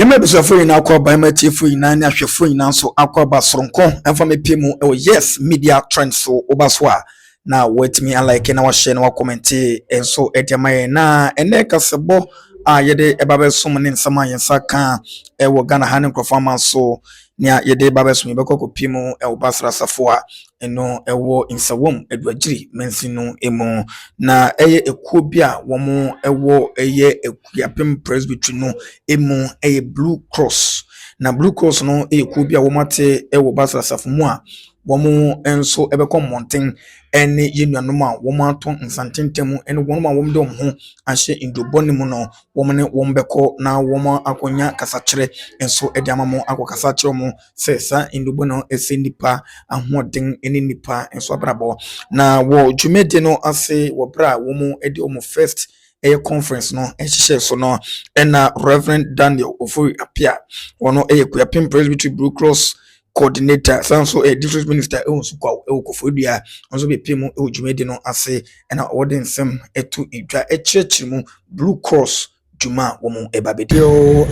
Mmarima abusuafoɔ nyinaa akɔ aba, mmarima atiefoɔ nyinaa ne ahwɛfoɔ nyinaa nso akɔ aba soronko. Ɛmfa mepie mu ɛwɔ Yes Media Trend so. Woba so a, na watumi alike na wahyɛ na wacomment nso ɛde ama yɛn. Na ɛnɛ kasɛbɔ a yɛde ɛba bɛsom ne nsɛm a yɛn nsa ka ɛwɔ Ghana ha ne nkurɔfoɔ ama so nea yɛde ba bɛsom, yɛbɛkɔ akɔpie mu ɛwɔ Basra Asafo a ɛno ɛwɔ Nsawam Aduagyiri mansin no mu, na ɛyɛ ekuo bi a wɔn ɛwɔ ɛyɛ Akuapem Presbytery no emu, ɛyɛ Blue Cross. Na Blue Cross no yɛ kuo bi a wɔn ate ɛwɔ Basra Asafo mu a wɔn nso ɛbɛkɔ mmɔnten ɛne yɛn nuanom a wɔn ato nsantenten mu ɛne wɔn a wɔn de wɔn ho ahyɛ ndurobɔne mu no, wɔn ne wɔn bɛkɔ na wɔn akɔnya kasakyerɛ nso ɛde ama wɔn, akɔkasa kyerɛ wɔn sɛ saa ndurobɔne no ɛsɛ nipa ahoɔden ne nipa nso abrabɔ. Na wɔ dwumadie no ase, wɔ berɛ a wɔn de wɔn first ɛyɛ conference no nhyehyɛ so no, ɛna Reverend Daniel Ofori Apia, wɔn ɛyɛ Kuapem Presbytery Blue Cross coordinator, san so ɛyɛ district minister ɛwɔ Nsukwaw ɛwɔ Koforidua, nso bɛpie mu ɛwɔ dwumadie no ase, ɛna wɔde nsɛm ɛto edwa ɛkyerɛkyerɛ mu Blue Cross dwuma a wɔn ɛba bɛdi. Yo,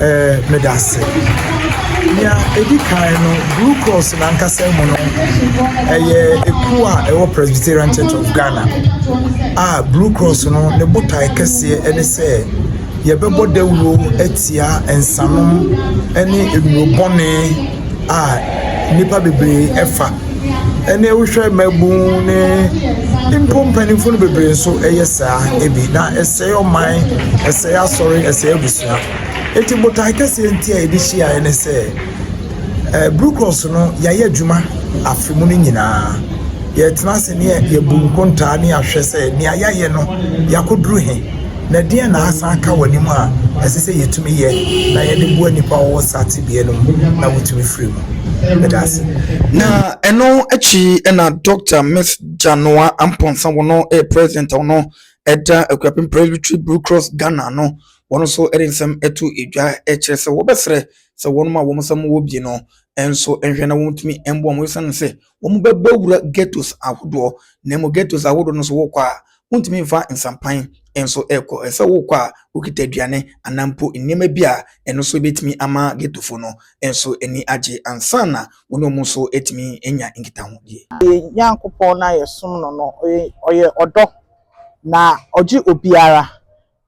meda ase. Nea ɛdi kan no, Blue Cross n'ankasa mu no, ɛyɛ ekuo a ɛwɔ Presbyterian Church of Ghana a Blue Cross no ne botae kɛseɛ ne sɛ yɛbɛbɔ dawuro atia nsanom ne nnurobɔne a nnipa bebree ɛfa, ɛne wohwɛ mmabun ne mpo mpanimfoɔ no bebree nso ɛyɛ saa ebi, na ɛsɛe ɔman, ɛsɛe asɔre, ɛsɛe abusua. Eti botae kɛseɛ nti a yɛde hyiaeɛ ne sɛ Blue Cross no, yɛayɛ adwuma afe mu no nyinaa. Yɛtena ase ne yɛbu nkontaa ne yɛahwɛ sɛ nea yɛayɛ no yɛakɔduru he, na deɛn na asan aka w'anim a ɛsɛ sɛ yɛtumi yɛ na yɛde boa nnipa a wɔwɔ saa tebea no mu na wɔtumi firi mu. Meda ase. Na ɛno akyi ɛna Dr Miss Janoa Amponsa, wɔn ɛyɛ president a wɔn ɛda Akuapem Presbytery Blue Cross Ghana no, wɔn nso ɛde nsɛm ɛto edwa ɛkyerɛ sɛ wɔbɛsrɛ sɛ wɔn a wɔn nsɛm wɔ bi no nso nhwɛ na wɔntumi mboa wɔn, esiane sɛ wɔn bɛbɔ wura ghettos ahodoɔ, na emu ghettos ahodoɔ no nso wɔkɔ a, wɔntumi mfa nsampan nso ɛkɔ. Ɛsɛ wɔkɔ a, wɔkita aduane anaa mpo nneɛma bi a ɛno nso bɛtumi ama ghettofo no nso ani agye ansa na wɔn ne wɔn nso atumi anya nkitahodie. Nyankopɔn no a yɛsom no, ɔyɛ ɔdɔ na ɔgye obiara,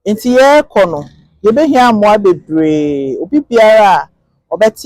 nti yɛrekɔ no, yɛbɛhia mmoa bebree. Obi biara a ɔbɛte.